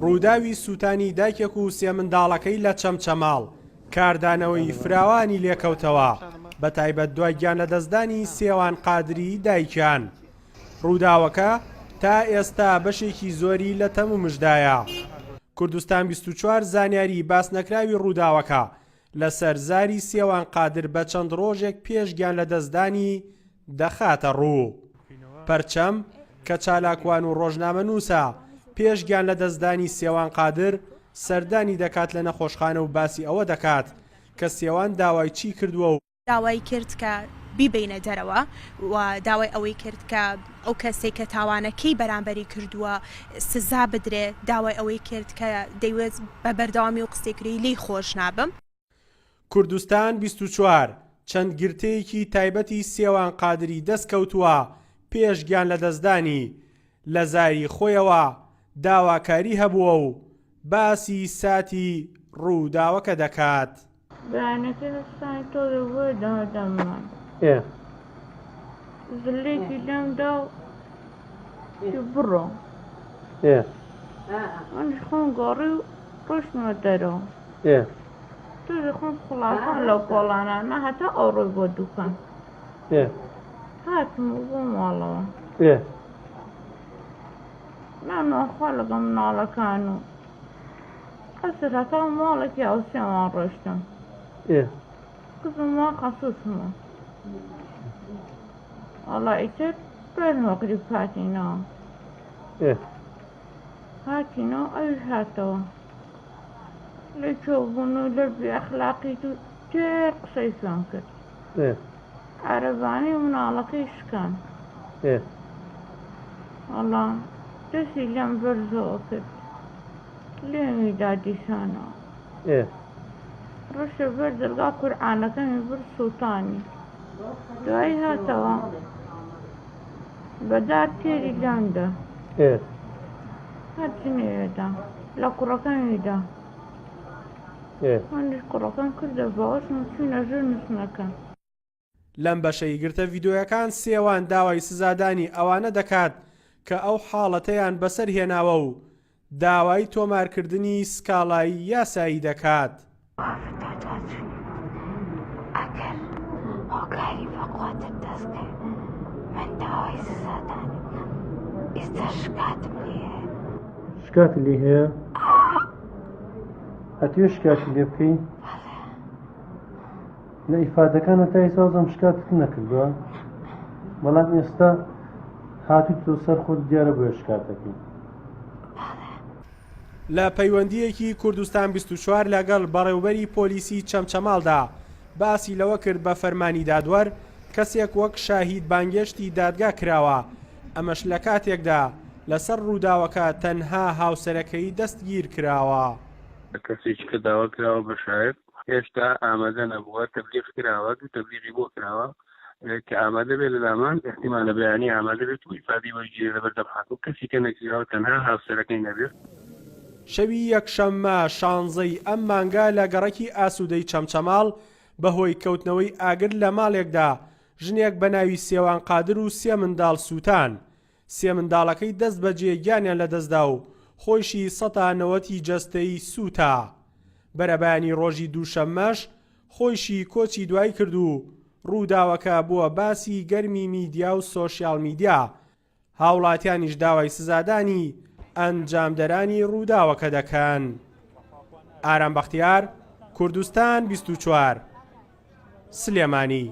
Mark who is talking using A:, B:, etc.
A: ڕووداوی سووتانی دایکێک و سێ منداڵەکەی لە چەمچەماڵ، کاردانەوەی فراوانی لێکەوتەوە، بەتایبەت دوای گیانلەدەستدانی سێوان قادری دایکیان. ڕووداوەکە تا ئێستا بەشێکی زۆری لە تەمومژدایە. کوردستان 24 زانیاری باسنەکراوی ڕووداوەکە لەسەر زاری سێوان قادر بە چەند ڕۆژێک پێش گیانلەدەستدانی دەخاتە ڕوو. پەرچەم، کە چالاکوان و ڕۆژنامەنووسە، پێش گیانلەدەستدانی سێوان قادر سەردانی دەکات لە نەخۆشخانە و باسی ئەوە دەکات کە سێوان داوای چی کردووە و
B: داوای کرد کە بیبەینە دەرەوە و داوای ئەوەی کرد کە ئەو کەسەی کە تاوانەکەی بەرامبەری کردووە سزا بدرێ، داوای ئەوەی کرد کە دەیوت بە بەردەوامی و قسەی کردی لێی خۆش نابم.
A: کوردستان 24، چەند گرتەیەکی تایبەتی سێوان قادری دەست کەوتووە پێش گیان لەدەستدانی، لە زاری خۆیەوە داواکاری هەبووە و باسی ساتی ڕووداوەکە دەکات.
C: بەیانەکەی هەستاین تۆزێک بۆیە دەمە دەممان
D: ئێ.
C: زلێکی لێم دا و وتی بڕۆ.
D: ئێ.
C: منیش خۆم گۆڕی و ڕۆیشتمە دەرەوە.
D: ئێ.
C: تۆزێ خۆم خوڵاسان لەو کۆڵانانە هەتا ئەوڕۆی بۆ دوکان.
D: ئێ.
C: هاتم و بۆ ماڵەوە.
D: ئێ.
C: نانمان خوارد لەگەڵ مناڵەکان و عەسر هەتا ماڵێکی هاوسێمان ڕۆیشتم.
D: ئێ.
C: کزم وا خەسووشمە. وەڵا ئیتر بەر مەغریب هاتینەوە.
D: ئێ.
C: هاتینەوە ئەویش هاتەوە. لە کوێ بوون و لە بێ ئەخلاقیت و تێر قسەی پێم کرد.
D: ئێ.
C: عەرەبانەی مناڵەکەی شکان.
D: ئێ.
C: وەڵا دەستی لێم بەرزەوە کرد. لێمی دا دیسانەوە.
D: ئێ.
C: ڕۆشتە بەر دەرگا قورعانەکەمی برد سووتانی. دوایی هاتەوە بە دار تێری لێم دا.
D: ئێ.
C: هەر جنێوێ دا. لە کوڕەکەمی دا.
D: ئێ.
C: منیش کوڕەکەم کردە باوەشم و چووینە ژوور نووستنەکە.
A: لەم بەشەی گرتە ڤیدۆیەکان سێوان داوای سزادانی ئەوانە دەکات کە ئەو حاڵەتەیان بەسەر هێناوە و داوای تۆمارکردنی سکاڵای یاسایی دەکات.
E: ئەگەر هۆکاری بەقوەتت دەست کرد من داوای سزادانی بکەم ئێستا شکاتم لێ هەیە.
D: شکاتت لێ هەیە؟ ئەتوێ شکاتی لێ بکەی؟ لە ئیفادەکانە تا ئێستا وەزم شکاتت نەکردووە بەڵام ئێستا هاتوویتەوە سەر خۆت دیارە بۆیە شکاتەکەی.
A: لە پەیوەندییەکی کوردستان 24 لەگەڵ بەڕێوبەری پۆلیسی چەمچەماڵدا باسی لەوە کرد بە فەرمانی دادوەر کەسێک وەک شاهید بانگێشتی دادگا کراوە ئەمەش لە کاتێکدا لەسەر ڕووداوەکە تەنها هاوسەرەکەی دەستگیرکراوە.
F: کەسێکی کە داوا کراوە بە شاهد هێشتا ئامادە نەبووە، تەبلیغ کراوە، دوو تەبلیغی بۆ کراوە کە ئامادە بێت لە لامان، ئیحتیمالە بەیانی ئامادە بێت و ئیفادەی وەرگیرێت لەبەردەم حاکم، کەسی کە نەگیراوە تەنها هاوسەرەکەی نەبێت.
A: شەوی یەکشەممە شانزەی ئەم مانگە لە گەڕەکی ئاسوودەی چەمچەماڵ بەهۆی کەوتنەوەی ئاگر لە ماڵێکدا ژنێک بە ناوی سێوان قادر و سێ منداڵ سووتان. سێ منداڵەکەی دەست بەجێ گیانیان لەدەستدا و خۆیشی سەتا نەوەتی جەستەی سووتا. بەرەبەیانی ڕۆژی دووشەممەش خۆیشی کۆچی دوایی کرد و ڕووداوەکە بووە باسی گەرمی میدیا و سۆشیال میدیا، هاوڵاتیانیش داوای سزادانی ئەنجامدەرانی ڕووداوەکە دەکەن. ئارام بەختیار، کوردستان 24، سلێمانی.